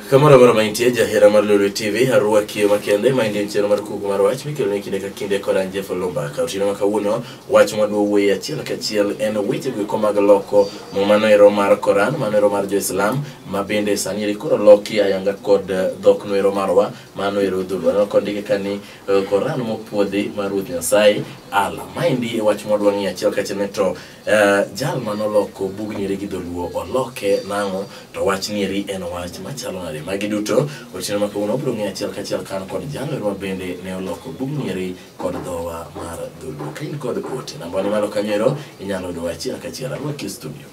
Kamoro amora ma intie jahera mar Lolwe TV, arwaki makende ma en chenro mar kuku mar wach mikelo ne kinde ka kinde kod an Jeff Olumba. Ka otieno ma kawuono, wach mwadwa wuoye achiel kachiel en weche goeko mag loko muma noero mar Koran, mano ero mar jo-Islam, ma bende sani eri koro loki ayanga kod dhok noero marwa, mano ero dholuo. Aneno kondike ka ni Koran mopuodhi mar Ruoth Nyasaye Allah. Maendi e wach mwadwa ng'iyo achiel kachiel ni to jal manoloko bugni eri gi dholuo oloke nang'o to wach ni eri en wach machalo nade. Magi duto otieno ma kawuono wabiro ng'iyo achiel kachiel kan kod jal ero ma bende ne oloko bugni eri kod dhowa mar dholuo. Ka in kod ote namba ni malo kanyo ero inyalo yudowa achiel kachiel. Arwaki e studio.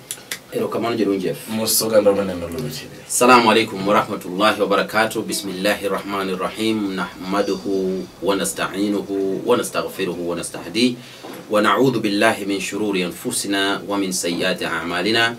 Erokamano jaduong' Jeff. Mos oganda maneno Lolwe TV. Assalamu alaikum warahmatullahi wabarakatuh. Bismillahi rahmani rahim. Nahmaduhu wa nasta'inuhu wa nastaghfiruhu wa nastahdi wa na'udhu billahi min shururi anfusina wa min sayyiati a'malina.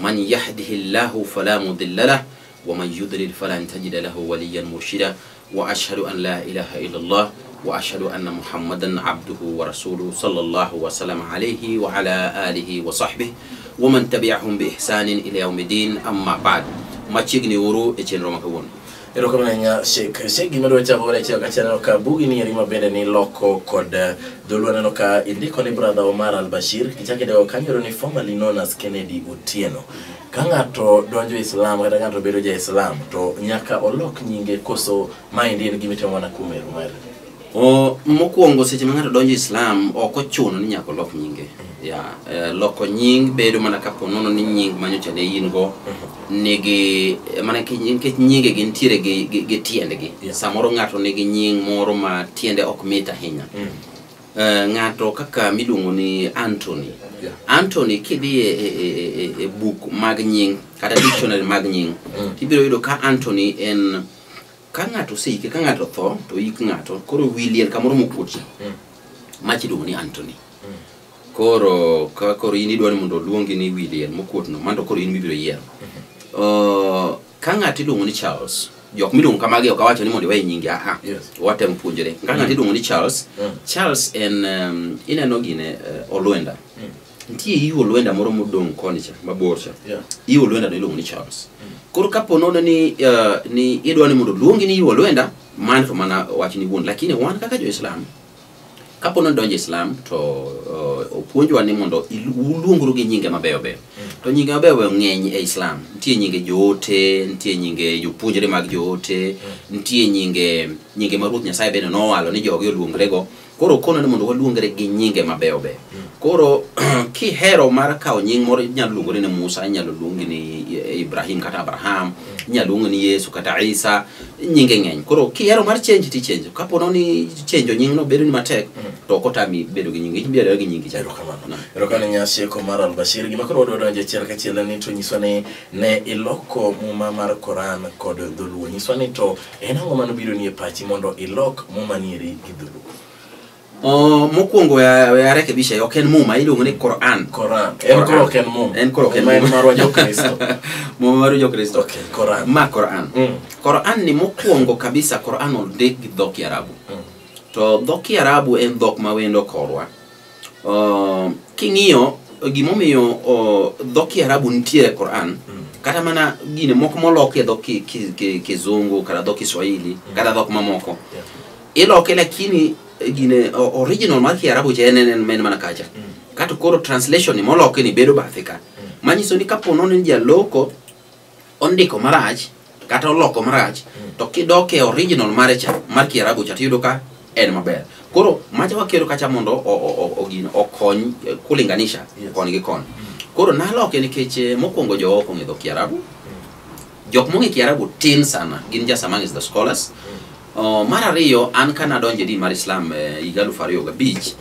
Man yahdihillahu fala mudilla lah wa man yudlil falan tajida lahu waliyan murshida. Wa ashhadu an la ilaha illallah wa ashhadu anna Muhammadan abduhu wa rasuluhu sallallahu wa sallam alayhi wa ala alihi wa sahbihi wa man tabi'ahum bi ihsanin ila yawmiddin. Amma ba'd. Machiegni uru e chenro ma kawuono. Erokamano ahinya Sheikh. Sheikh, gima dwa chako godo achiel kachiel aneno ka bugi ni eri ma bende niloko kod dholuo aneno ka indiko ni brother Omar Al-Bashir kichako idego kanyo ero ni formerly known as Kennedy Otieno. Ka ng'ato donjo Islam kata ng'ato bedo ja Islam to nyaka olok nyinge koso maendi en gima itimo mana kuom ero mare. Mokwongo seche ma ng'ato donjo Islam ok ochuno ni nyaka olok nyinge. Ya, loko nying bedo mana kapo nono ni nying manyocha ne in go nigi mana nikech nyinge gi nitiere gi tiendgi. Samoro ng'ato nigi nying moro ma tiende ok mit ahinya. Ng'ato kaka miluongo ni Anthony. Anthony kidhi e buk mag nying kata dictionary mag nying tibiro yudo ka Anthony en ka ng'ato oseike, ka ng'ato otho to ik ng'ato koro wi liel kamoro mokuot cha. Macha iluongo ni Anthony. Koro ka koro in idwa ni mondo oluongi ni wi liel mokuot no, mano to koro in mibiro yiero. Ka ng'ato iluongo ni Charles, jok miluongo kamagi ok awacho ni mondo iwe nyingi, aha. Watemo puonjore. Ka ng'ato iluongo ni Charles, Charles en ineno gine Olwenda. Nitie iw Olwenda moro modong' koni cha, mabor cha. Iw Olwenda no iluongo ni Charles. Koro kapo nono ni idwa ni mondo oluongi ni iw Olwenda, mano to mana wach ni wuon. Lakini wan kaka jo-Islam, kapo ni donjo Islam to opuonjwa ni mondo uluongru gi nyinge mabeyo beyo. To nyinge mabeyo beyo ng'eny e Islam. Nitie nyinge joote, nitie nyinge jopuonjre mag joote, nitie nyinge ma Ruoth Nyasaye bende nowalo ni jogi oluongrego. Koro okono ni mondo waluongre gi nyinge mabeyo beyo. Koro kihero mar kawo nying moro inyalo luongori ni Musa, inyalo luongi ni Ibrahim kata Abraham, inyalo luongi ni Yesu kata Isa, nyinge ng'eny. Koro kihero mar change ti change. Kapo ni change nying no bedo ni matek, to ok otami bedo gi nyingi, ibedo gi nyingi cha. Erokamano. Erokamano ahinya Sheikh Omar Al-Bashir. Gima koro wadwa donjo achiel kachiel en ni to nyiswa ni ne iloko muma mar Koran kod dholuo. Nyiswa ni to en ang'o manobiro ni e pachi mondo ilok muma ni eri gi dholuo? Mokwongo we arekebisha, ok en muma, iluongo ni Koran. Koran. En koro ok en muma. En koro ok en Muma en muma. marwa jo-Kristo. Muma mar jo-Kristo. Okay, Koran. Ma Koran. Koran ni mokwongo kabisa, Koran ondik gi dho Kiarabu. To dho Kiarabu en dhok ma wendo korwa. King'iyo gimomiyo dho Kiarabu nitiere e Koran, kata mana gine moko moloki e dho Kizungu kata dho Kiswahili kata dhok mamoko. Iloke lakini gine original mar Kiarabu cha en mana kacha. Kato koro translation ni moloki ni bedo bathe ka. Manyiso ni kapo nono ni jaloko ondiko marach kata oloko marach to kidok e original mare cha mar Kiarabu cha tiyudo ka en maber. Koro macha wakelo kacha mondo gino okony kulinganisha koni gi koni. Koro naloke nikech mokwongo jowa ok ong'e dho Kiarabu. Jok mong'e Kiarabu tin sana, gin just among the scholars. Mar ariyo, an kana donjo e din mar Islam higa 2005,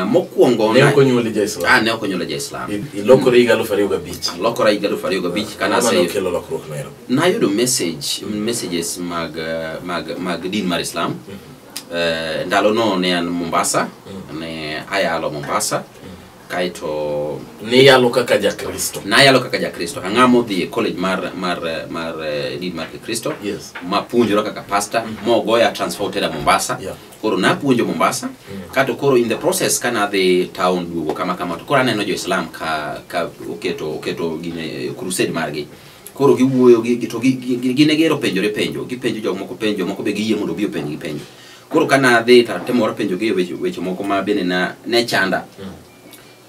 mokwongo Ne ok onyuoli ja Islam. Ah, ne ok onyuola ja Islam. Ilokori higa 2005. Alokora higa 2005 kana Ang'o mane ase okelo lokruok no ero? Nayudo messages mag din mar Islam. Ndalo no ne an Mombasa, ne ayalo Mombasa. Kaeto Niyalo kaka Jakristo. Nayalo kaka Jakristo. Ang'amo dhi e college mar din mar Kikristo. Mapuonjora kaka pastor, mogoya transfer tera Mombasa. Koro napuonjo Mombasa. Kato koro in the process kana dhi town duogo kama kama to koro aneno jo Islam ka oketo gine crusade margi. Koro giwuoyo gi to gin e gihero penjore penjo, gipenjo jok moko penjo, moko be giyie mondo obi openjgi penjo. Koro ka nadhi to atemo mar penjogi e weche moko ma bende ne chanda.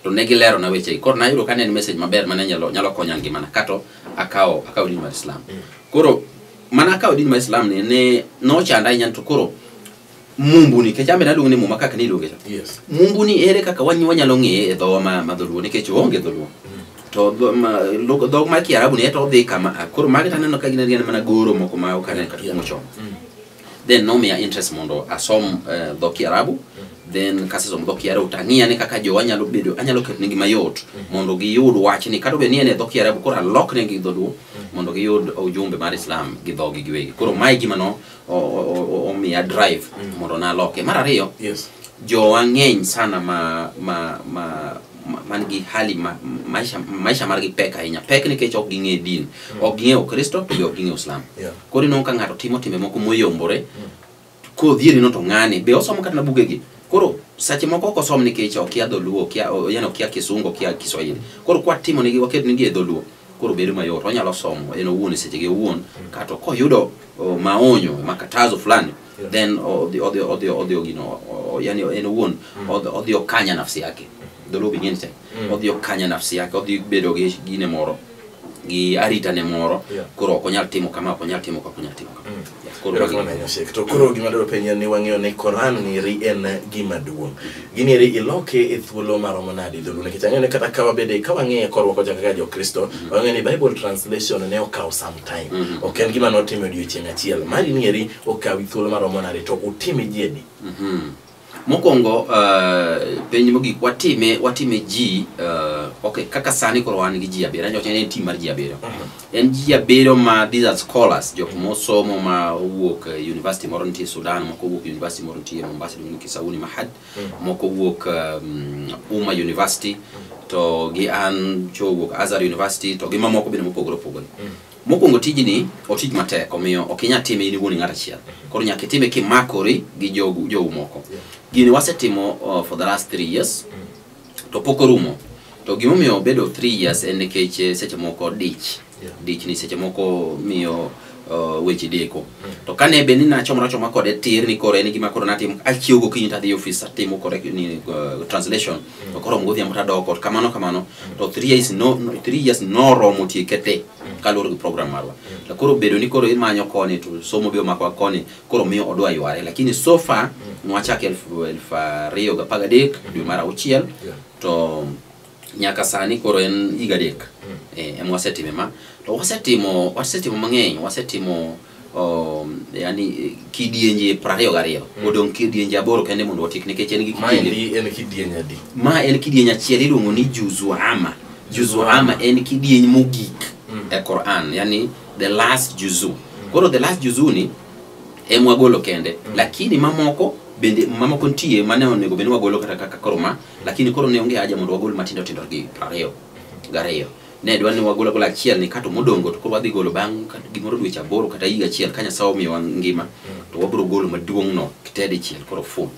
To ne gilerona wechegi. Koro nayudo ka ne en message maber mane nyalo konya ngimana kato akawo din mar Islam. Koro mana akawo din mar Islam ni ne nochanda ahinya to koro mumbu ni nikech an be naluongo ni muma kaka niluonge cha. Yes. Mumbu ni ere kaka wanyalo ng'eye e dhowa ma dholuo nikech oonge dholuo. To dhok mar Kiarabu ni to odhi kama koro magi to aneno ka gin mana goro moko ma ok aneno kata kumochomo. Then nomiya interest mondo asom dho Kiarabu. Then kasesomo dho Kiarabu to ang'iya ni kaka jowa nyalo bedo, anyalo ketonegi mayot mondo giyud wachni kata obed ni en e dho Kiarabu koro aloknegi dholuo mondo giyud ujumbe mar Islam gi dhogi giwegi. Koro mae gima no omiya drive mondo naloke. Mar ariyo, Yes. jowa ng'eny sana man gi hali maisha margi pek ahinya. Pek nikech ok ging'e din, ok ging'eyo Kristo to be ok ging'eyo Islam. Koro ineno ka ng'ato timo timbe moko moyombore, kodhieri no to ng'ani be osomo kata na bugegi. Koro seche moko ok osom nikech okia dholuo, yani okia Kisungu, okia Kiswahili. Koro kwatimo negi, waket negi e dholuo, koro bedo mayot, onyalo somo en owuon e sechege owuon, kata koyudo maonyo, makatazo fulani, then odhi gino, yani en owuon odhi okanya nafsi yake. Dholuo be ng'eni te. Odhi okanya nafsi yake, odhi bedo gi gine moro, gi arita ne moro. Koro ok onyal timo kama, ok onyal timo kama, ok onyal timo kama. Koro Erokamano ahinya Sheikh. To koro gima dwaro penjo ni wang'eyo ni Koran ni en gima duong'. Gini eri iloke e thuolo maromo nade dholuo? Nikech ang'eyo ni kata ka wabede ka wang'iye korwa kocha kaka jo-Kristo, wang'eyo ni Bible translation ne okawo some time. Ok en gima notimo e odiochieng' achiel. Mari ni eri okawi thuolo maromo nade to utime ji adi? Mokwongo, penj mogik watime ji, okay, kaka sani koro wan gi ji 7, anyawacho ni en team mar ji 7. En ji 7 ma these are scholars, jok mosomo ma owuok university moro nitie Sudan, moko owuok university moro nitie Mombasa, iluongo ni Kisauni Mahad, moko owuok Umma University, to gi an cho owuok Azhar University, to gi mamoko bende mopogore opogore. Mokwongo tijni otich matek, omiyo ok inyal time in iwuon ng'at achiel. Koro nyaka itime kimakori gi jou moko. Gini wasetimo for the last 3 years, to pok orumo. To gimomiyo obedo 3 years en nikech seche moko dich. Dich ni seche moko miyo weche deko. To kane bed ni nachomora choma kode tir ni koro en gima koro natimo, achiew gokinyi tadhi e office atimo kore ni translation. To koro godhiambo tadok ot kamano kamano. To 3 years no, 3 years noromo tieke te kaluwore gi program marwa. To koro bedo ni koro imanyo koni to somo be omako koni, koro miyo odwa yware. Lakini so far nwachake 2013 dwe mar 6, to nyaka sani koro en higa 3. Ema wasetime ma. To wasetimo mang'eny, wasetimo yani kidienje 22. Odong' kidienje 8 kende mondo watiek nikech en gi kidienje. Ma en kidienje adi? Ma en kidieny achiel iluongo ni Juzu Amma. Juzu Amma en kidieny mogik e Quran, yani the last juzu. Koro the last juzu ni ema wagolo kende, lakini mamoko bende mamoko nitie mane onego bed ni wagolo kata kaka koro ma, lakini koro ne onge haja mondo wagol matindo tindo gi 22. Ne dwa ni wagolo agola achiel ni kato modongo to koro wadhi golo bang' gimoro dweche 8 kata higa achiel ka Nyasaye omiyowa ngima, to wabiro golo maduong' no te dichiel koro full.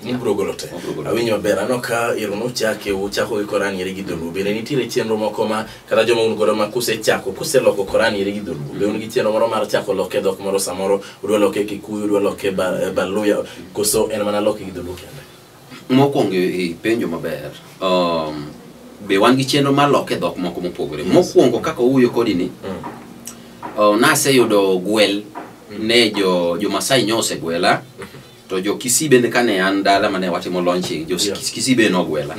Wabiro golo te. Awinjo maber. Aneno ka ero nuchake, uchako gi Koran eri gi dholuo. Bende nitiere chenro moko ma kata joma un godo ma kusechako, kuseloko Koran eri gi dholuo, be un gi chenro moro mar chako loke dhok moro samoro udwa loke Kikuyu, udwa loke Baluya, koso en mana loke gi dholuo kende? Mokwongo ipenjo maber. Be wan gi chenro mar loke dhok moko mopogore. Mokwongo kaka owuoyo kodi ni, naseyudo gwel ne jo Masai nyo osegwela, to jo Kisii bende kane an dala mane watimo launching, jo Kisii bende nogwela.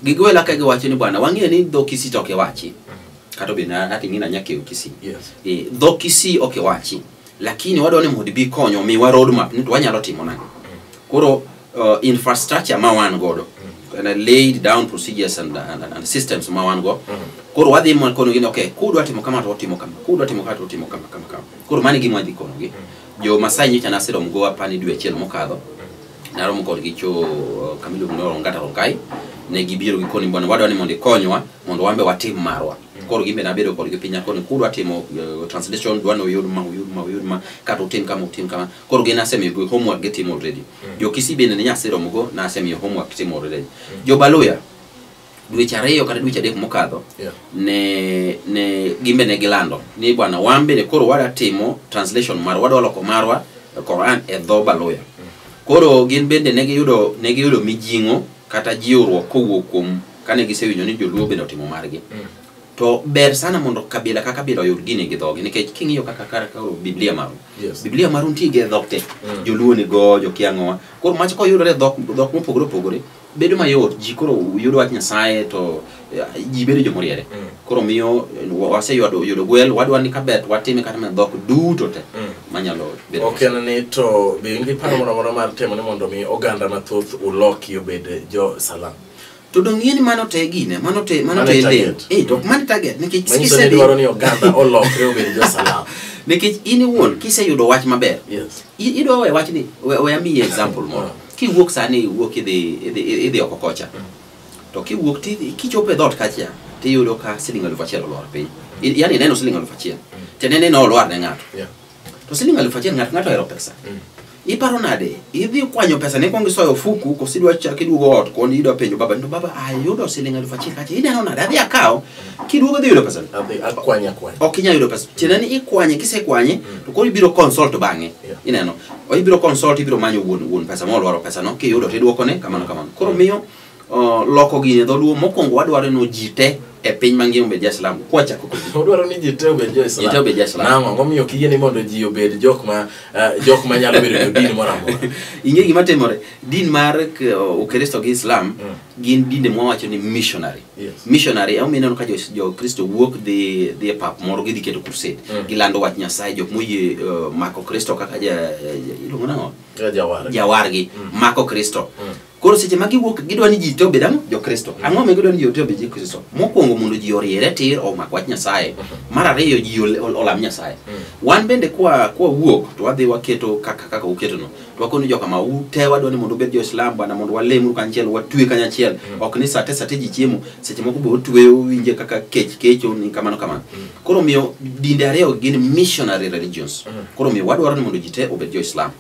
Gigwela ka giwacho ni bwana, wang'eyo ni dho Kisii to ok iwachi. Kata obedo ni ati ng'ina nyaka e Kisii. Dho Kisii ok iwachi, lakini wadwa ni mondo ibi konyo, miwa roadmap ni to wanyalo timo nang'o. Koro infrastructure ma wan godo, and I laid down procedures and systems ma wan go. Koro wadhi kono gi okay, kudwa timo kama to watimo kama, kudwa timo kama to watimo kama kama kama. Koro mano e gima wadhi kono gi. Jo Masai nyocha naseromo go apani dwe achiel mokadho. Naromo kodgi cho kama iluongo ni Ongata Rongai. Ne gibiro gi koni bwana, wadwa ni mondo ikonywa mondo wan be watim marwa. Koro gin be nabedo kodgi piny akoni kudwa timo translation, dwa ni uyud ma, uyud ma, uyud ma, kata utim kama, utim kama. Koro gin asemiyo homework gitimo already. Jo Kisii bende ne nyaseromo go, nasemiyo homework gitimo already. Jo Baluya Dweche 2 kata dweche 3 mokadho ne gimbe ne gilando ni bwana wan bende koro wadwa timo translation marwa, wadwa loko marwa Quran e dho Baluya. Koro gin bende ne giyudo mijing'o kata jiwruok kowuok kuom kane gisewinjo ni joluo bende otimo margi. To ber sana mondo kabila ka kabila oyud gini gi dhogi, nikech king'iyo kaka kar Biblia maru. Biblia maru nitie gi dhok te. Joluo ni go, jokiang'owa. Koro mach koyudore dhok mopogore opogore bedo mayot, ji koro yudo wach Nyasaye to ji bedo jomoriere. Koro miyo waseyudo gwel, wadwa ni kaber watime kata mana dhok duto te manyalo bedo. Ok en ni to be in gi paro moro amora mar temo ni mondo mi oganda mathoth uloki obed jo Salam? To dong' ing'e ni mano te gine, mano te lem. To mano target nikech manyiso ni dwaro ni oganda olokre obed jo Salam. Nikech in iwuon kiseyudo wach maber. Idwa we wach ni we amiyi example moro. Kiwuok sani iwuok idhi oko kocha. To kiwuok kichopo e dhoot kacha tiyudo ka siling 1000 olwar piny. Yaani ineno siling 1000. To nene no olwar ne ng'ato. To siling 1000 ng'ato ohero pesa. Iparo nade? Idhi kwanyo pesa ne kwongo isoyo ofuku koso idwa chak iduogo ot kondi idwa penjo baba ni baba ayudo siling 1000 kacha ineno nade adhi akaw kiduogo idhi yudo pesa. Adhi akwanya. Ok inyal yudo pesa. Tiende ni ikwanye kisekwanye to koro ibiro consult bang'e. Ineno. Ibiro consult ibiro manyo wuon pesa molwaro pesa no kiyudo to iduokone kamano kamano. Koro miyo loko gini e dholuo mokwongo wadwaro ni ji te e piny mangima obed jo-Islam. Kwachako kod odwaro ni ji te obed jo-Islam. Ji te obed jo-Islam. Nang'o momiyo ok iyie ni mondo ji obed jok ma nyalo bedo jo din moro amora? Ing'e gima timore, din mar Ukristo gi Islam gin dinde mwawacho ni missionary. Missionary emomiyo ineno ka jo-Kristo wuok dhi e pap moro gidhi keto crusade. Gilando wach Nyasaye, jok moyie mako Kristo kaka iluongo nang'o? Jawargi. Mako Kristo. Koro seche ma giwuok gidwa ni ji te obed ang'o? Jo-Kristo. Ang'o ma gidwa ni ji te obed jo-Kristo? Mokwongo mondo ji oriere tir omak wach Nyasaye. Mar ariyo ji olam Nyasaye. Wan bende kwa wuok to wadhi waketo kaka uketono. To wakoni joka ma ute wadwa ni mondo obed jo-Islam bwana mondo walemuru kanyachiel, watwe kanyachiel. Ok ni sate ji chiemo, seche moko be otweyo winje kaka kech kecho ni kamano kamano. Koro miyo dinde ariyo gin missionary religions. Koro miyo wadwaro ni mondo ji te obed jo-Islam.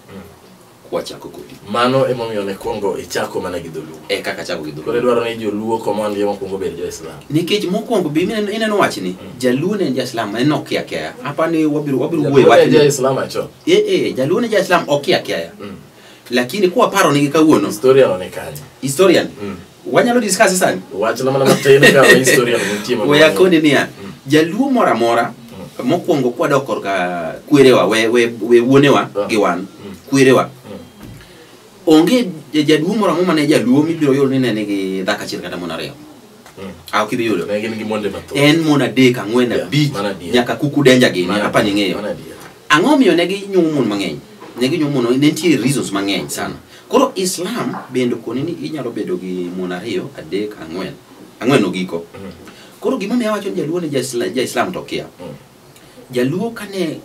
Wachako kodi. Mano emomiyo ne kwongo ichako mana gi dholuo. Kaka chako gi dholuo. Koro idwaro ni joluo komondi ema kwongo obed jo-Islam. Nikech mokwongo be ineno wachni, jaluo ne en ja-Islam en okia kiaya. Apa ni wabiro wuoyo wachni. Jaluo ne ja-Islam achon. Jaluo ne ja-Islam okia kiaya. Lakini kwa paro nigi kawuono. Historia no ni kanye? Historian. Wanyalo discuss sani? Wachna mana matin ka historia no nitie. We akoni niya, jaluo moro amora mokwongo kwadok korka kwerewa we wuonewa gi wan kwerewa. Onge jaduong' moro amora mane jaluo mibiro yudo ni ne nigi dhako achiel kata mon ariyo. Ok ibi yudo. Ne gin gi monde mathoth. En mon 3, 4, 5 nyaka kuku denja gini apa ni ng'eyo. Ang'o miyo ne ginyuomo mon mang'eny? Ne ginyuomo mon, ne nitie reasons mang'eny sana. Koro Islam bende koni ni inyalo bedo gi mon 2, 3, 4. 4 ogiko. Koro gimomiyo awacho ni jaluo ne ja-Islam to kia. Jaluo kane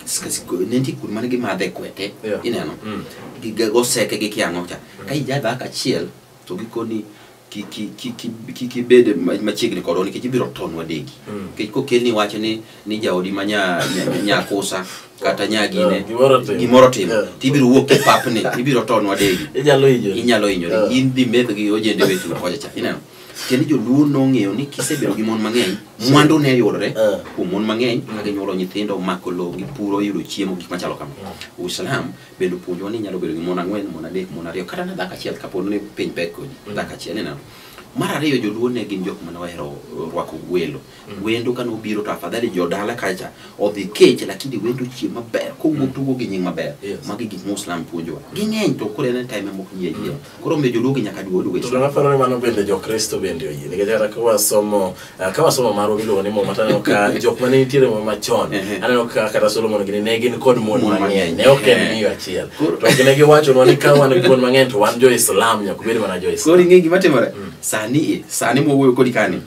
ne nitie kuonde mane gimadhe kwete, ineno, gigo seke gi kiang'o cha. Ka ija dhako achiel to gikoni kik ibed machiegni kodwa nikech ibiro tonwa degi. Nikech kokelni wach ni jaodi ma nyakusa kata nyagine gimoro timo tibiro wuok e papni ibiro tonwa degi. Inyalo hinyori. In dhi meth gi ojende weteu kocha cha, ineno. Tiende joluo nong'eyo ni kisebedo gi mon mang'eny, mwandu ne yudore kuom mon mang'eny ka ginyuolo nyithindo, mako lowo, gipuro, yudo chiemo, gik machalo kama. Uislam bende opuonjowa ni inyalo bedo gi mon 4, mon 3, mon 2, kata na dhako achiel kapo ni piny pek kodi, dhako achiel ineno. Mar ariyo joluo ne gin jok mane ohero rwako welo. Wendo kane obiro to afadhali jodala kacha odhi kech lakini wendo chiemo maber kowuok to wuok gi nying maber. Magi gik ma Islam puonjowa. Ging'eny to koro en time mok yie yie. Koro omiyo joluo gi nyaka duog To dong aparo ni mano bende jo-Kristo bende oyie. Nikech kata ka wasomo marwa miluongo ni Muma to aneno ka jok mane nitiere Muma machon, aneno ka kata Solomon gini ne gin kod mon mang'eny. Ne ok en miyo achiel. To ok ne giwachonwa ni ka wan gi mon mang'eny to wan jo-Islam nyaka obed mana jo-Islam. Koro ing'e gima timore? Sani mwawuoyo kodi kani,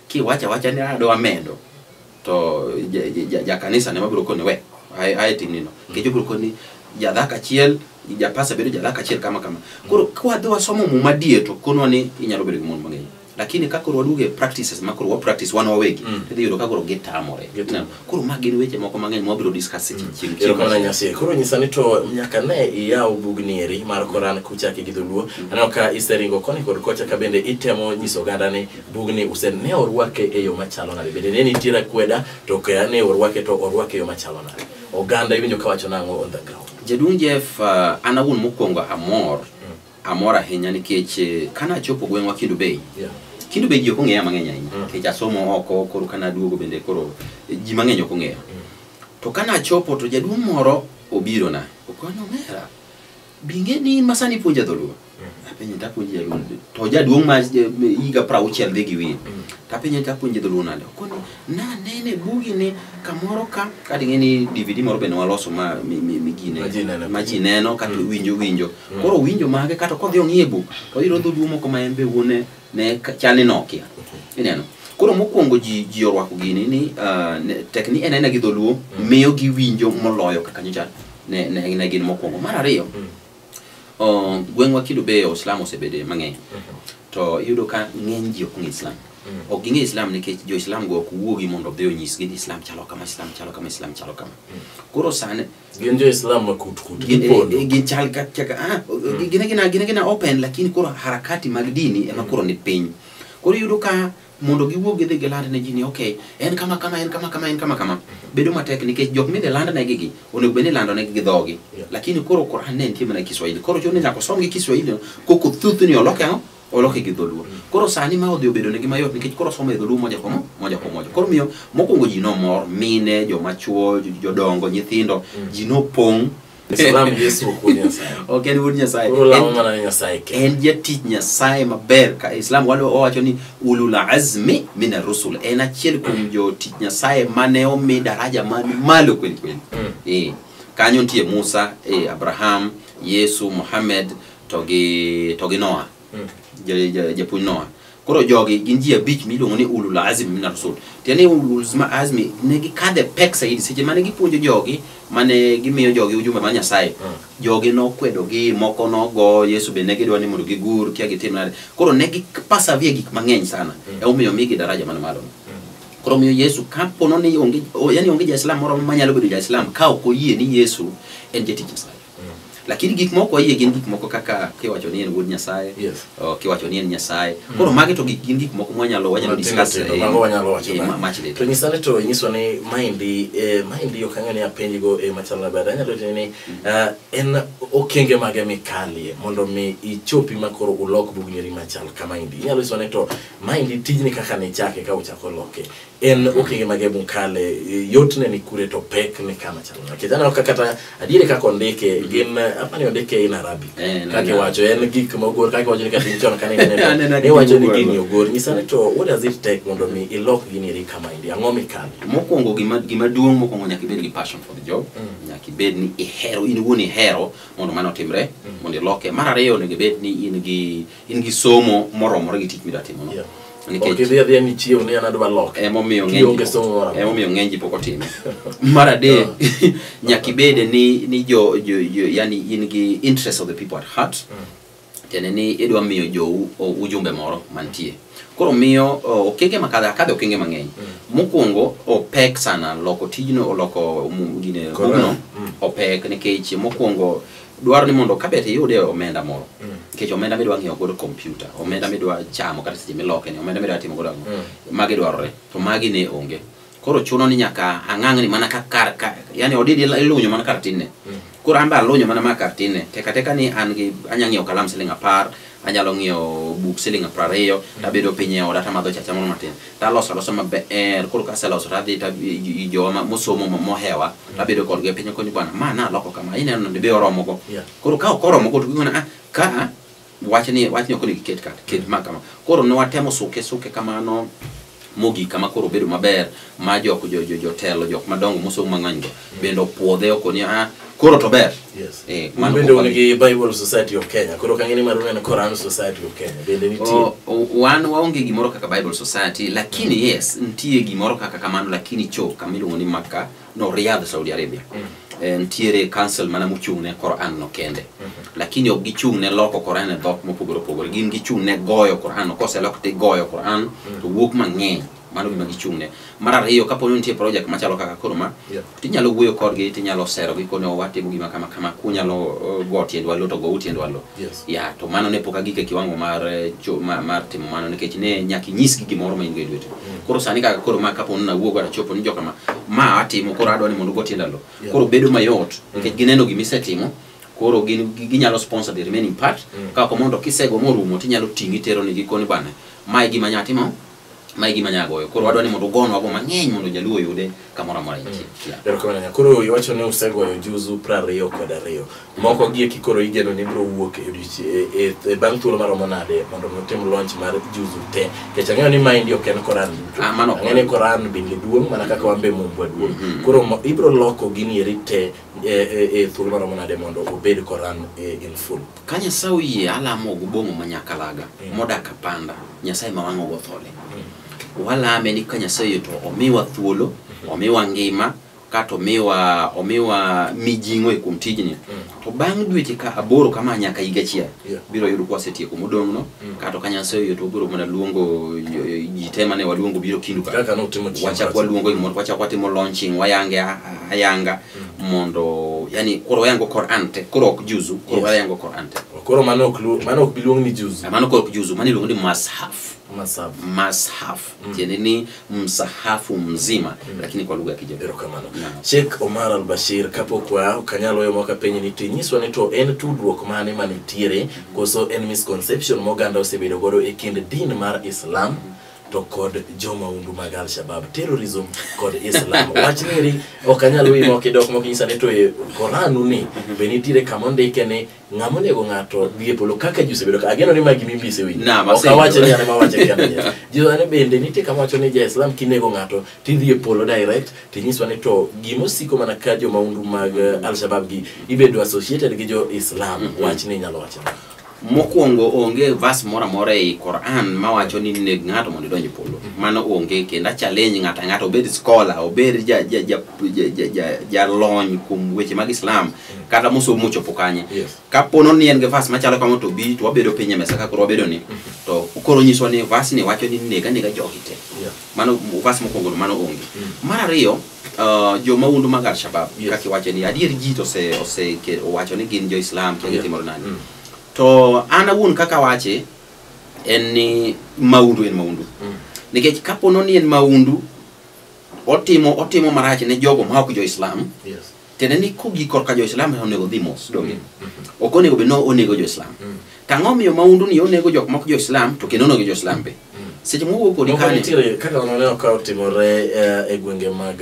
kiwacho awacha ni adwa mendo, to jakanisa ne mabiro koni we, ae timnino. Nikech obiro koni jadhako achiel, japasa bedo jadhako achiel kama kama. Koro kwadhi wasomo Muma adier to konwa ni inyalo bedo gi mon mang'eny. Lakini ka koro waduogo e practices ma koro wa practice wan wawegi, tidhi yudo ka koro gitamore. Gitamore. Koro ma gin weche moko mang'eny ma wabiro discuss seche chieng' Erokamano chieng' Nyasaye. Koro nyisa ni to nyaka ne iyaw bugni eri mar Koran kuchake gi dholuo. Aneno ka iseringo koni kod kocha ka bende itemo nyiso oganda ni bugni use ne orwake e yo machalo nade. Bende ne nitiere akweda to ka ne orwake to orwake e yo machalo nade. Oganda iwinjo kawacho nang'o on the ground. Jaduong' Jeff, an awuon mokwongo amor, amor ahinya nikech kana achopo gweng'wa Kendu Bay, Kendu Bay ji ok ong'eya mang'eny ahinya nikech asomo oko, koro kana aduogo bende koro ji mang'eny ok ong'eya. To kana achopo to jaduong' moro obirona, okona omera, bing'e ni in ma sani ipuonja dholuo. Apenje tapuonji jaluo. To jaduong' ma higa 60 dhi gi wiye. Tapenje tapuonji dholuo nade. Okoni nanene bugi ni kamoro ka kata ing'e ni DVD moro bende waloso ma mi gine Ma ji neno. ma ji neno kata winjo winjo. Koro winjo mage kata kodhi ong'iye buk to oyudo dholuo moko ma en be wuone ne chal ni nokia. Ineno. Koro mokwongo ji orwako gini ni tek ni en aena gi dholuo miyo giwinjo moloyo kaka nyocha ne gin mokwongo. Mar ariyo, gweng'wa Kendu Bay Islam osebede mang'eny. To iyudo ka ng'eny ji ok ong'e Islam. Ok ging'e Islam nikech jo Islam go ok wuogi mondo odhi onyisgi ni Islam chalo kama, Islam chalo kama, Islam chalo kama. Koro sani Gin jo Islam ma kut kut gin, gipondo. Gin chal kaka gin open, lakini koro harakati mag dini ema koro ni piny. Koro iyudo ka mondo giwuog gidhi giland ne ji ni okay, en kama kama, en kama kama, en kama kama. Bedo matek nikech jok midhi land negi gi, onego bed ni ilando negi gi dhogi. Lakini koro Quran ne nitie mana Kiswahili. Koro chuno ni nyaka osom gi Kiswahili no, koko thuthni oloke ang'o? Oloke gi dholuo. Koro sani ma odhi obedo negi mayot nikech koro somo e dholuo moja kwa moja kwa moja. Koro miyo mokwongo ji nomor, mine, joma chuo, jodongo, nyithindo, ji nopong'. Islam Yesu ok wuod Nyasaye. Ok en wuod Nyasaye. Koro lamo mana ne Nyasaye kende. En jatich Nyasaye maber. Ka Islam walo owacho ni ulul azmi min ar-rusul. En achiel kuom jotich Nyasaye mane omi daraja man malo kweli kweli. Kanyo nitie Musa, Abraham, Yesu, Muhammad to gi Noah. Japuonj Noah. Koro jogi gin ji abich miluongo ni ulul azmi min ar-rusul. Tiende ni ulul azmi ne gikadhe pek saidi seche mane gipuonjo jogi, mane gimiyo jogi ujumbe mar Nyasaye. Jogi nokwedogi, moko nogo, Yesu be ne gidwa ni mondo gigur, kia gitim nade. Koro ne gipasavie gik mang'eny sana. Emomiyo omigi daraja man malo. Koro miyo Yesu kapono ni onge, yani onge ja-Islam moro manyalo bedo ja-Islam ka ok oyie ni Yesu en jatich Nyasaye. Lakini gik moko oyie gin gik moko kaka kiwacho ni en wuod Nyasaye, kiwacho ni en Nyasaye. Koro magi to gin gik moko mwanyalo discuss, mago wanyalo wacho bang'e. much later. To nyisa ni to inyiso ni maendi ok ang'eyo ni apenjigo e machalo nade. Anyalo wacho ni en okenge mage mikalie mondo mi ichopi ma koro ulok bugni eri machal kama endi. Inyalo nyiso ni to maendi tijni kaka nichake ka uchako loke. En okenge mage mukale, yotne ni kure to pek ni kama chalo nade. Nikech aneno ka kata adieri kaka ondike, gin apani ondike in Arabic. Kaka iwacho, en gik ma ogor, kaka iwacho ni kata in chon kane ineno, Aneno ne iwacho ni gik gini mogor. ogor. Nyisa ni to what does it take mondo mi ilok gini eri kama endi? Ang'o mikale? Mokwongo gima duong' mokwongo nyaka ibed gi passion for the job. Nyaka ibed ni ihero, in iwuon ihero mondo mano otimre, mondo iloke. Mar ariyo onego ibed ni in gi somo moromore gi tich midwa timo no. Nikech Ok idhi adhiya ni chiew ni an adwa loke. Emomiyo Kionge ng'eny ji somo moro amora. emomiyo ng'eny ji pok otime. Mar adek, nyaka ibed ni jo, yani in gi interest of the people at heart. Tiende ni idwa miyo jou ujumbe moro mantie. Koro miyo okenge makadho, akadho okenge mang'eny. Mokwongo opek sana loko tijno, loko gine Koran. bugno, opek nikech mokwongo dwaro ni mondo kabet iyude omenda moro. Nikech omenda midwa ng'iewo godo computer, omenda midwa chamo kata seche miloke ni, omenda midwa timo godo ang'o. Magi dwarore, to magi ne onge. Koro chuno ni nyaka ang'ang'ni mana ka kar ka, yani odidi ilunyo mana kar tinne. Koro an be alunyo mana ma kar tinne. Teka teka ni an gi, anya ng'iewo kalam siling 10, anyalo ng'iewo buk siling 20, tabedo piny e oda tamadho chacha moro matin. Taloso alosa maber, koro kaseloso tadhi ta jowa mosomo mohewa, tabedo kodgi piny koni bwana, ma naloko kama, ineno ni be oromogo. Koro ka ok oromogo to gikone, ka wachni ok onego iket ka, ket ma kama. Koro ne watemo suke suke kamano mogik kama koro obedo maber ma jok jotelo jok madongo mosomo mang'eny go bende opuodhe okoni, koro to ber. Mano Bende pok un wadhi. gi Bible Society of Kenya. Koro kang'e ni mar uneno Quran Society of Kenya bende nitie. Wan waonge gimoro kaka Bible Society, lakini yes, nitie gimoro kaka kamano, lakini chop kama iluongo ni Makkah, no Riyadh, Saudi Arabia. Nitiere council mana mochung' ne Quran no kende. Lakini ok gichung' ne loko Quran e dhok mopogore opogore. Gin gichung' ne goyo Quran. Koselok to igoyo Quran to wuok mang'eny. Mano gima gichung' ne. Mar ariyo, kapo ni nitie project machalo kaka koro ma, tinyalo wuoyo kodgi, tinyalo serogi kone watimo gima kama kama, kunyalo go tiendwa lo to go tiendwa lo. Ya, to mano ne pok agik e kiwango mar mar timo mano, nikech ne nyaka inyisgi gimoro ma in go e lweti. Koro sani kaka koro ma kapo ni nawuok achopo ni joka ma atimo, koro adwa ni mondo ugo tienda lo. Koro bedo mayot nikech gineno gima isetimo. Koro gin ginyalo sponsor the remaining part. Ka mondo kisego morumo tinyalo ting'i tero nigi koni bana. Mae gima nya timo, mae gima nya goyo. Koro wadwa ni mondo ugonwa go mang'eny mondo jaluo oyude kamoro amora entie. Erokamano. Koro iwacho ni usegoyo juzu 22. Moko gi eki koro igeno ni biro wuok e bang' thuolo maromo nade mondo utim launch mar juzu te. Nikech ang'eyo ni maendi ok en Koran duto. Ang'eyo ni Koran bende duong' mana kaka wan be Mumbwa duong'. Koro ibiro loko gini eri te e thuolo maromo nade mondo obed Koran in full. Ka Nyasaye oyie alamo go bong'o ma Nyakalaga modak Apanda, Nyasaye ma wang'o go thole. Walame ni ka Nyasaye oyie to omiwa thuolo, omiwa ngima, kata omiwa mijing'o e kuom tijni. To bang' dweche ka 8 kama nyaka higa achiel, biro yudo kwa wasetieko modong' no. Kata ka Nyasaye oyie to wabiro mana luongo ji te mane waluongo biro kindu ka. Wachak waluongo gimoro, wachak watimo launching, wayange ayanga mondo, yani koro wayango Quran te, koro ok juzu, koro wayango Quran te. Koro mano ok biluong ni juzu. Mano koro ok juzu, mano iluongo ni mashaf. Mashaf. Tiende ni msahafu mzima, lakini kwa lugha ya Kijaluo. Erokamano. Sheikh Omar Al-Bashir, kapok wa okanyalo weyo mok apenji ni to inyiswa ni to en tudruok mane manitiere koso en misconception ma oganda osebedo godo e kind din mar Islam to kod jomahundu mag Al-Shabaab, terrorism kod Islam. Wach ni ok anyal weyi mok idok mok inyisa ni to e Koranu ni be nitiere kama ondike ni ng'ama onego ng'ato dhi e polo kaka ji osebedo ka ageno ni magi mimbise winjo. Ok awacho ni an ema awache kenda. Ji ane bende nitie kama wacho ni ja-Islam kinego ng'ato tidhi e polo direct, tinyiswa ni to gimosiko mana ka jomahundu mag Al-Shabaab gi ibedo associated gi jo-Islam. Wach ni inyalo wacho. Mokwongo onge verse moro amora ei Quran mawacho ni neg ng'ato mondo idonj e polo. Mano onge, kendo a challenge ng'ato ang'ata, obed scholar, obed jalony kuom weche mag Islam, kata mosomo mochopo kanye. Kapo ni en gi verse machalo kama to bi to wabedo piny e mesa ka koro wabedo ni, to koro nyiswa ni verse ni wacho ni nega nega jogi te. Mano verse mokwongo mano onge. Mar ariyo, jomahundu mag Al-Shabaab kaka iwacho ni adier ji to owacho ni gin jo-Islam to gitimore nade. To an awuon kaka wache en ni mahundu en mahundu. Nikech kapo ni en mahundu, otimo marach ne jogo ma ok jo-Islam. Tiende ni kogik korka jo-Islam onego dhi mos, donge? Ok onego bed ni onego jo-Islam. To ang'o miyo mahundu ni onego jok ma ok jo-Islam to kendo onego jo-Islam be? Seche mowuok kodi kane nitiere kaka waneno ka otimore e gwenge mag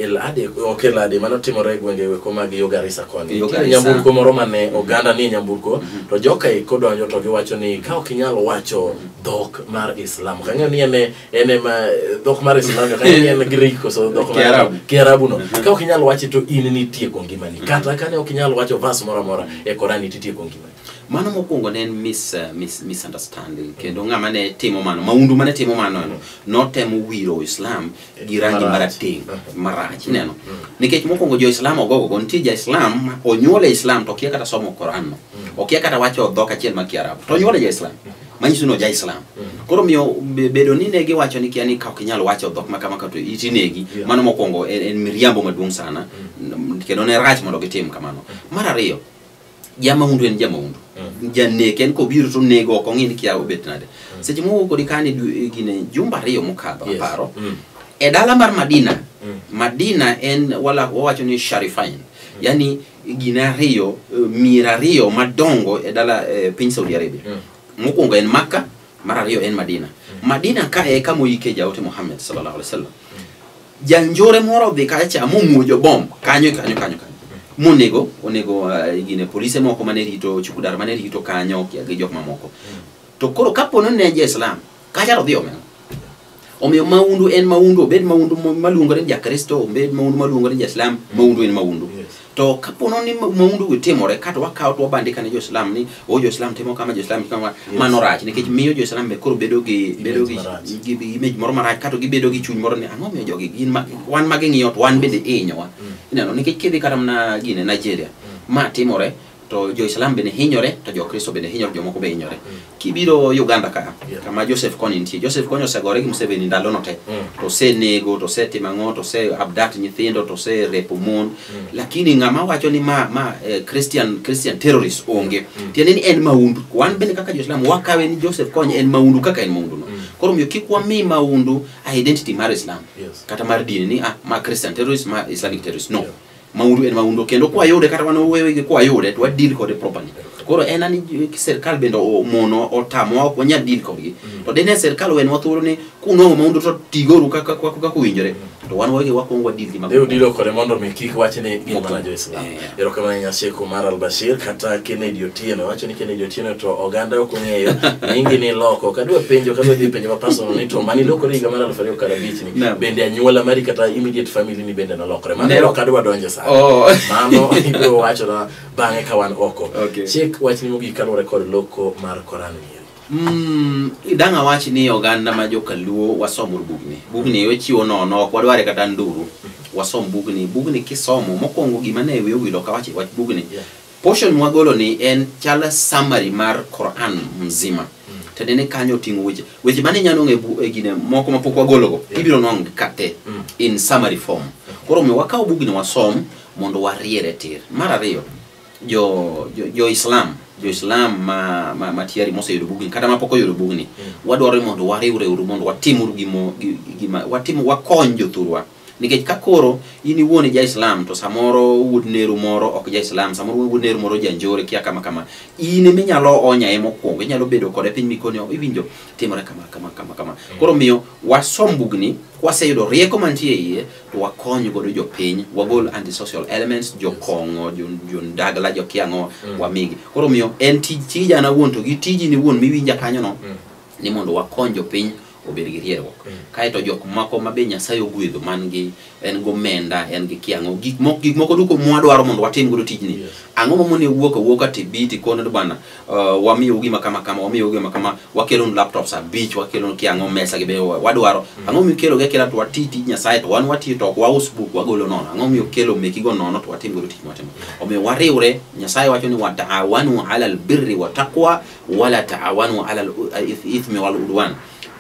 El Ade, ok El Ade, mano timore e gwenge weko mag yo Garissa koni. Nitiere nyamburko moro mane oganda nie nyamburko, to joka eko donjo to giwacho ni ka ok inyal wacho dhok mar Islam. Ok ang'eyo ni en ema dhok mar Islam, ok ang'eyo ni en Greek koso dhok mar Kiarabu no. Ka ok inyal wache to in nitieko ngimani. Kata kane ok inyal wacho verse moro amora e Koran nitieko ngimani. Mano mokwongo ne en misunderstanding, kendo ng'ama ne timo mano, mahundu mane timo mano notemo wiro Islam gi rangi marateng' marach, ineno. Nikech mokwongo jo-Islam ogogo, nitie ja-Islam onyuole Islam to okia kata somo Koran no, okia kata wacho dhok achiel mar Kiarabu, to onyuole ja-Islam, manyiso ni oja-Islam. Koro miyo bedo ni ne giwacho ni kia ni ka ok inyal wacho dhok ma kama to itinegi, mano mokwongo en miriambo maduong' sana, kendo ne rach mondo gitim kamano. Mar ariyo, jamahundu en jamahundu. Janek en kobiro to nego ok ong'i ni kia obet nade. Seche mowuok kodi kani gine jumbe ariyo mokadho aparo. E dala mar Madina, Madina en wala wawacho ni Sharifain. Yani gine ariyo, mier ariyo madongo e dala piny Saudi Arabia. Mokwongo en Makka, mar ariyo en Madina. Madina ka e kama oike jaote Muhammad sallallahu alaihi wasallam. Janjore moro odhi kacha momuojo bom kanyo kanyo kanyo kanyo. Monego onego gine polise moko mane rito chukudar mane rito kanyo gi jok mamoko. To koro kapo ni ne ja-Islam kacha odhi omena. Omiyo mahundu en mahundu, obed mahundu maluongore ni ja-Kristo, obed mahundu maluongore ni ja-Islam, mahundu en mahundu. To kapo ni mahundu gi timore, kata wakawo to wabandika ne jo-Islam ni o jo-Islam timo kama, jo-Islam timo kama, mano rach nikech miyo jo-Islam be koro bedo gi image moro marach, kata gibedo gi chuny moro ni ang'o miyo jogi gin wan ma ging'iyo to wan bende ihinyowa. Ineno, nikech kidhi kata mana gine Nigeria, ma timore To jo-Islam bende hinyore, to jo-Kristo bende hinyore, jomoko be hinyore. Kibiro Uganda ka, kama Joseph Kony nitie, Joseph Kony osegore gi Museveni ndalono te. To osenego, to osetimo ang'o, to ose abduct nyithindo, to oserepo mon. Lakini ng'ama wacho ni ma Christian terrorist onge. Tiende ni en maundu. Wan bende kaka jo-Islam wakawe ni Joseph Kony en maundu kaka en maundu no. Koro omiyo kik wami maundu identity mar Islam. Kata mar dini ni ma Christian terrorist, ma Islamic terrorist. No. Maundu en maundu, kendo kwayude kata wan wawegi kwayude to wadeal kode properly. Koro en ani sirkal bende omono otamowa ok wanyal deal kodgi. To dine sirkal owenwa thuolo ni kunwang'o maundu to tigoru kaka owinjore. To wan wawegi wakwongo wadeal gi maundu. Ne udilo kode mondo mi kik wach ni gin mana jo-Islam. Erokamano ahinya Sheikh Omar Al-Bashir kata Kennedy Otieno. Wacho ni Kennedy Otieno to oganda ok ong'eyo nyingi ni loko. Kadwa penjo, kadwa dhi penjo ma personal ni to mani lokore higa mar 2015 ni. Bende anyuola mari kata immediate family ni bende nolokore. Mano ok adwa donjo sana. Mano ibiro wacho na bang'e ka wan oko. Sheikh, wachni mogik kaluwore kod loko mar Koran ni. Dang' awach ni oganda ma jokaluo wasom bugni. Bugni ochiwo nono, ok wadware kata nduru. Wasom bugni. Bugni kisomo, mokwongo gima ne wiye owil ok awach wach bugni. Portion mwagolo ni en chal summary mar Quran mzima. Tiende ni kanyo oting'o weche. Weche mane inyalo nwang'o e gine moko mapok wagologo, ibiro nwang'o kate in summary form. Koro omiyo wakaw bugni wasom mondo wariere tir. Mar ariyo, jo Islam ma tiari moseyudo bugni kata mapok oyudo bugni, wadwaro ni mondo wariwre uru mondo watim uru gima watim, wakony jothurwa. Nikech ka koro in iwuon ja Islam to samoro wuod neru moro ok ja Islam, samoro wuod neru moro janjore kia kama kama, in ema inyalo onyae mokwongo, inyalo bedo kode piny mikoni iwinjo timore kama kama kama kama. Koro miyo wasom bugni, kwaseyudo rieko mantie iye to wakony godo jopiny, wagol antisocial elements, jokong'o, jondagla, jokiang'o, wamigi. Koro miyo en tija an awuon to gi tiji ni wuon miwinja kanyono, ni mondo wakony jopiny obed gi rierruok. Kaeto jok moko ma be Nyasaye ogwedho man gi en gomenda, en gi kiang'o, gik moko duto mwadwaro mondo watim godo tijni. Ang'o mamoni wuok awuoka tibi tikono ni bwana, wamiyo gima kama kama, wamiyo gima kama, wakelonu laptops 5, wakelonu kiang'o, mesa gi be wadwaro. Ang'o mikelo gi akela to wati tij Nyasaye to wan watiyo to ok waus buk wagolo nono. Ang'o mikelo mekigo nono to watim godo tich mwatimo. Omiyo wariwre, Nyasaye wacho ni wataawanu ala albirri wa taqwa wala taawanu ala ithmi wal udwan.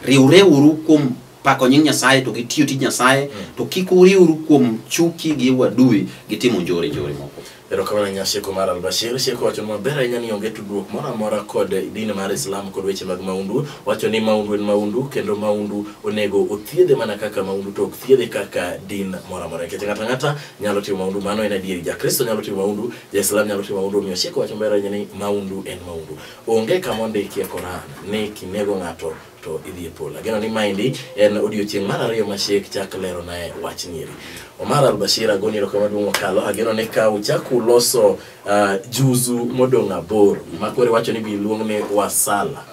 Riwreuru kuom pako nying Nyasaye to gi tiyo tij Nyasaye, to kik uriwru kuom chuki gi wadui gi timo njore moko. Erokamano ahinya Sheikh Omar Al-Bashir. Sheikh wacho maber ahinya ni onge tudruok moro amora kod din mar Islam kod weche mag maundu. Wacho ni maundu en maundu kendo maundu onego othiedhe mana kaka maundu to ok thiedhe kaka din moro amora. Nikech ng'ato ang'ata nyalo timo maundu, mano en adieri. Jakristo nyalo timo maundu, Ja-Islam nyalo timo maundu. Omiyo Sheikh wacho maber ahinya ni maundu en maundu. Onge kama ondiki e Koran ni kinego ng'ato to idhi e polo. Ageno ni maendi en odiochieng' mar ariyo ma Sheikh chak leronae wach nyiri. Omar Al-Bashir agoni erokamano maduong' mokalo. Ageno ni ka uchako uloso juzu modong' 8 ma koro iwacho ni bi luong ni wasala.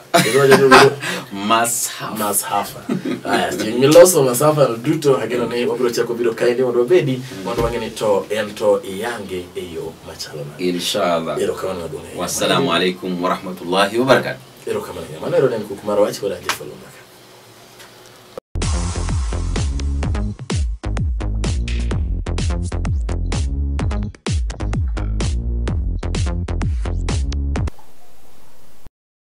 Mashafa. Mashafa. Aya, chieng' miloso masafa no duto ageno ni wabiro chako biro kaendi mondo wabedi mondo wang'e ni to en to iyange e yo machalo nade. Inshallah. Erokamano maduong' ahinya. Wassalamu alaikum warahmatullahi wabarakatuh. Erokamano ahinya. Mano ero ne en kuku mar wach kod Anjel Falumba.